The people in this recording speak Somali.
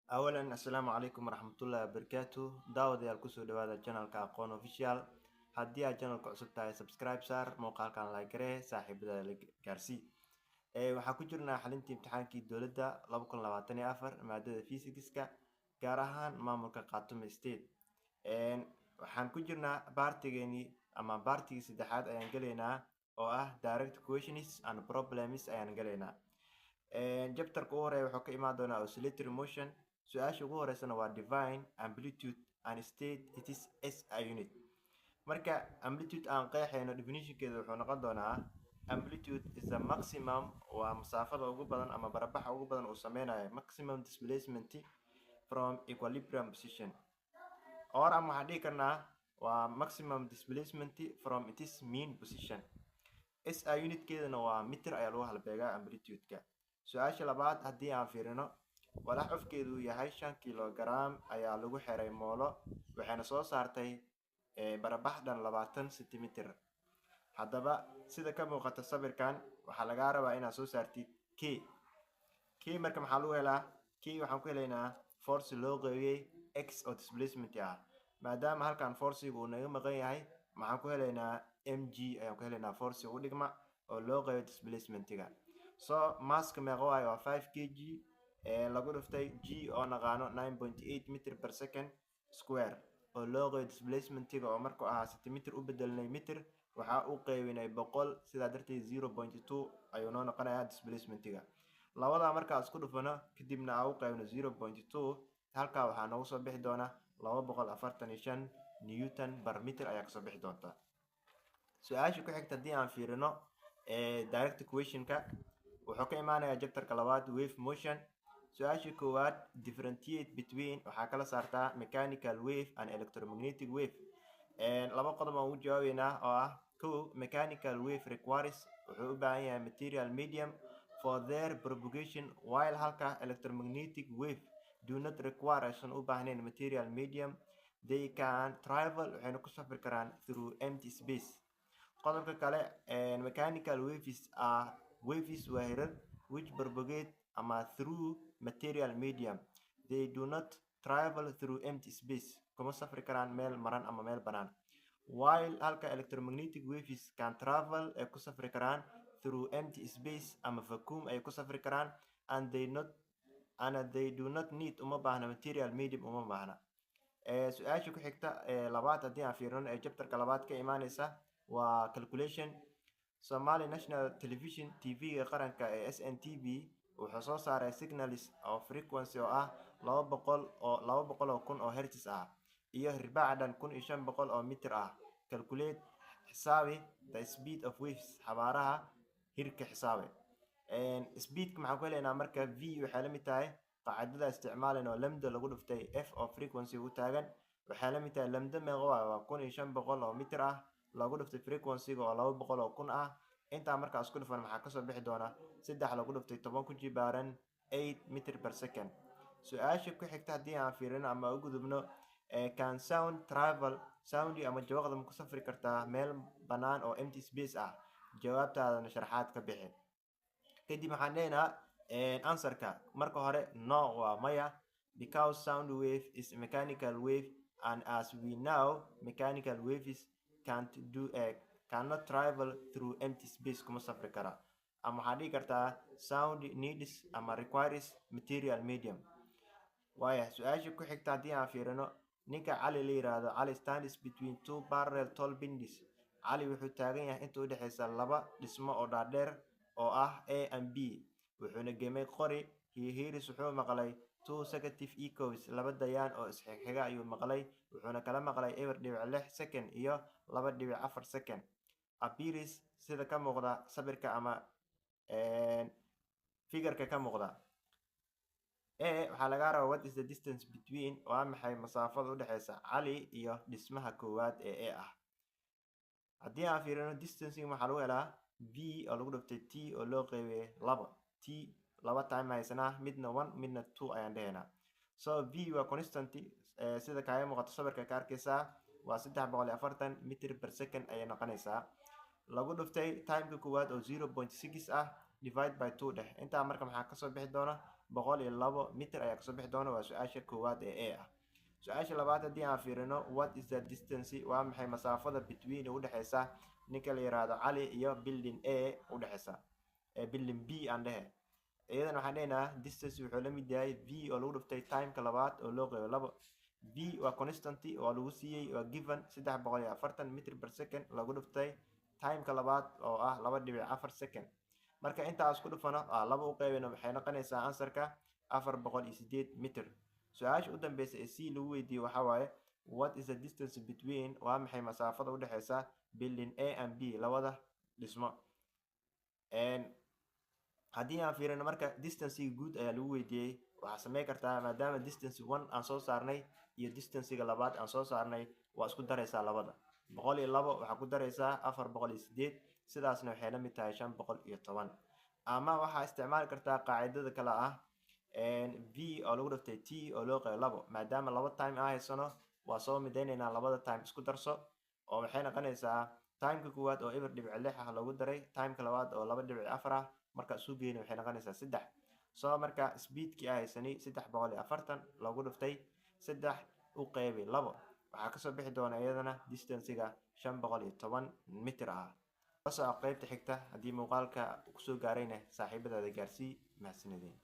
Awalan, assalaamu calaykum waraxmatullaahi wabarakaatu. Daawadayaal, kusoo dhawaada channelka Aqoon Official. Haddii aad channelka cusub tahay, subscribe saar, muuqaalkan like garee, saaxiibada la gaarsii. Waxaa ku jirnaa xalintii imtixaankii dowladda 2024, maadada physicska, gaar ahaan maamulka Khaatumo State. Waxaan ku jirnaa part-igeenii ama part-igii saddexaad ayaan gelaynaa, oo ah direct questions and problems ayaan gelaynaa. Chapterka ugu horeeya wuxuu ka imaan doonaa oscillatory motion. Su-aasha ugu horeysana waa define amplitude and state its SI unit. Marka amplitude aan qeexayno, definitionkeeda wuxuu noqon doonaa: amplitude is the maximum, waa masaafada ugu badan ama barabaxa ugu badan uu sameynayo, maximum displacement from equilibrium position, or ama waxaan dhihi karnaa waa maximum displacement from its mean position. SI unitkeedana waa meter ayaa lagu halbeegaa amplitude-ka. Su-aasha labaad haddii aan fiirino, walax cufkeedu yahay 5 kilogram ayaa lagu xiray moolo, waxayna soo saartay barabax dhan 20 centimeter. Haddaba, sida ka muuqata sawirkan, waxaa lagaa rabaa inaad soo saartid K. K marka maxaa lagu helaa? K waxaan ku helaynaa force loo qeybiyey x oo displacement ah. Maadaama halkan forciga uu naga maqan yahay, maxaan ku helaynaa? m g ayaan ku helaynaa, force u dhigma oo loo qeybiyo displacementiga. So masska meeqa waayo? Waa 5 kg lagu dhuftay g oo naqaano 9.8 meter per second square, oo loo qeybiyo displacementiga oo markuu ahaa centimeter u bedelnay meter, waxaa u qeybinay 100. Sidaa darteed 0.2 ayuu noo noqonayaa displacementiga. Labadaa markaa isku dhufano, kadibna aan u qeybno 0.2, halkaa waxaa noogu soo bixi doona 245 newton per meter ayaa kasoo bixi doonta. Su-aasha ku xigta haddii aan fiirino, direct questionka wuxuu ka imaanayaa chapterka labaad, wave motion. Su-aasha koowaad: differentiate between, waxaa kala saartaa mechanical wave and electromagnetic wave. Laba qodob aan ugu jawaabeynaa, oo ah: kow, mechanical wave requires, wuxuu u baahan yahay material medium for their propagation, while halka electromagnetic wave do not require, aysan u baahnayn material medium. They can travel, waxayna ku safri karaan through empty space. Qodobka kale, mechanical waves are waves, waa hirar, which propagate ama through material medium. They do not travel through empty space, kuma safri karaan meel maran ama meel banaan, while halka electromagnetic waves can travel, ay ku safri karaan through empty space ama vacuum ay ku safri karaan, and they do not need, uma baahna material medium, uma baahna. Su-aasha ku xigta labaad haddii aan fiirino, ee chapterka labaad ka imaaneysa, waa calculation. Somali National Television, TV-ga qaranka ee SNTV, wuxuu soo saaray signals oo frequency oo ah 200,000 oo hertz ah iyo ribaaca dhan 1500 oo mitir ah. Calculate, xisaabi, the speed of waves, xawaaraha hirka xisaabi. Speedka maxaan ku helaynaa? Marka v waxay la mid tahay qaacidada isticmaalan oo lambda lagu dhuftay f oo frequency u taagan. Waxay la mid tahay lambda meeqa waaye? Waa 1500 oo mitir ah lagu dhuftay frequency-ga oo 200,000 ah. Intaa markaa isku dhufan, maxaa kasoo bixi doona? 3 lagu dhuftay 10 ku jibaaran 8 meter per second. Su-aasha ku xigta haddii aan fiirino ama u gudubno, can sound travel, soundi ama jawaqda ma ku safri kartaa meel bannaan oo empty space ah? Jawaabtaadana sharaxaad ka bixi. Kadib waxaan leenaha answerka marka hore, no, waa maya, because sound wave is a mechanical wave, and as we know, mechanical waves can't do cannot travel through empty space, kuma safri kara. Ama waxaa dhihi kartaa sound needs ama requires material medium. Waaya, su-aasha ku xigta haddii aan fiirino, ninka Cali la yiraahdo, Cali stands between two parallel tall buildings. Cali wuxuu taagan yahay inta udhexeysa laba dhismo oo dhaadheer oo ah A and B, wuxuuna gemay qori. He hears, wuxuu maqlay, two consecutive echoes, laba dayaan oo isxigxiga ayuu maqlay, wuxuuna kala maqlay 0.6 second iyo 2.4 second. Appears, sida ka muuqda sawirka ama figureka ka muuqda A, waxaa laga rabaa: what is the distance between, waa maxay masaafada udhexeysa Cali iyo dhismaha koowaad ee A ah? Haddii aan fiirino, distancing waxaa lagu helaa v oo lagu dhuftay t oo loo qeybiyey laba. T laba time haysanaa, midna one, midna two ayaan dhehaynaa. So v waa constant, sida kaaga muuqato sawirka ka arkeysaa, waa 340 meter per second ayay noqonaysaa, lagu dhuftay timeka koowaad oo 0.6 ah, divide by two dheh. Intaa marka maxaa kasoo bixi doona? 102 mitir ayaa kasoo bixi doona. Waa su-aasha koowaad ee A ah. Su-aasha labaad haddii aan fiirino, what is the distance, waa maxay masaafada, between, udhexeysa ninka la yiraahdo Cali iyo building A udhexeysa, building B aan dhehe. Iyadan waxaan dhehnaa distance wuxuu la mid yahay v oo lagu dhuftay timeka labaad oo loo qeybo labo. V waa constant oo lagu siiyey, waa given, 340 meter per second, lagu dhuftay timeka labaad oo ah 2.4 second. Marka intaas ku dhufano, laba u qeybino, waxay noqonaysaa answerka 408 meter. Su-aasha u dambeysa ee C lagu weydiiyey waxaa waaye, what is the distance between, waa maxay masaafada udhexeysa, building A and B, labada dhismo? Haddii aan fiirino marka, distancega guud ayaa lagu weydiiyey. Waxaa sameyn kartaa, maadaama distance one aan soo saarnay iyo distancega labaad aan soo saarnay, waa isku daraysaa labada. 102 waxaa ku daraysaa 408, sidaasna waxay la mid tahay 510. Ama waxaa isticmaali kartaa qaacidada kale ah v oo lagu dhuftay t oo loo qeybo labo. Maadaama laba time aan haysano, waa soo midaynaynaa, labada time isku darso, oo waxay noqonaysaa timeka koowaad oo 0.6 ah lagu daray timeka labaad oo 2.4 ah. Marka isu geyna, waxay noqonaysaa 3. Soo marka speedkii aa haysanay, 340 lagu dhuftay 3 u qeybi labo, waxaa kasoo bixi doona iyadana distancega 510 mitir ah. La soco qeybta xigta. Haddii muuqaalka kusoo gaarayna, saaxiibadaada gaarsii. Mahadsanideen.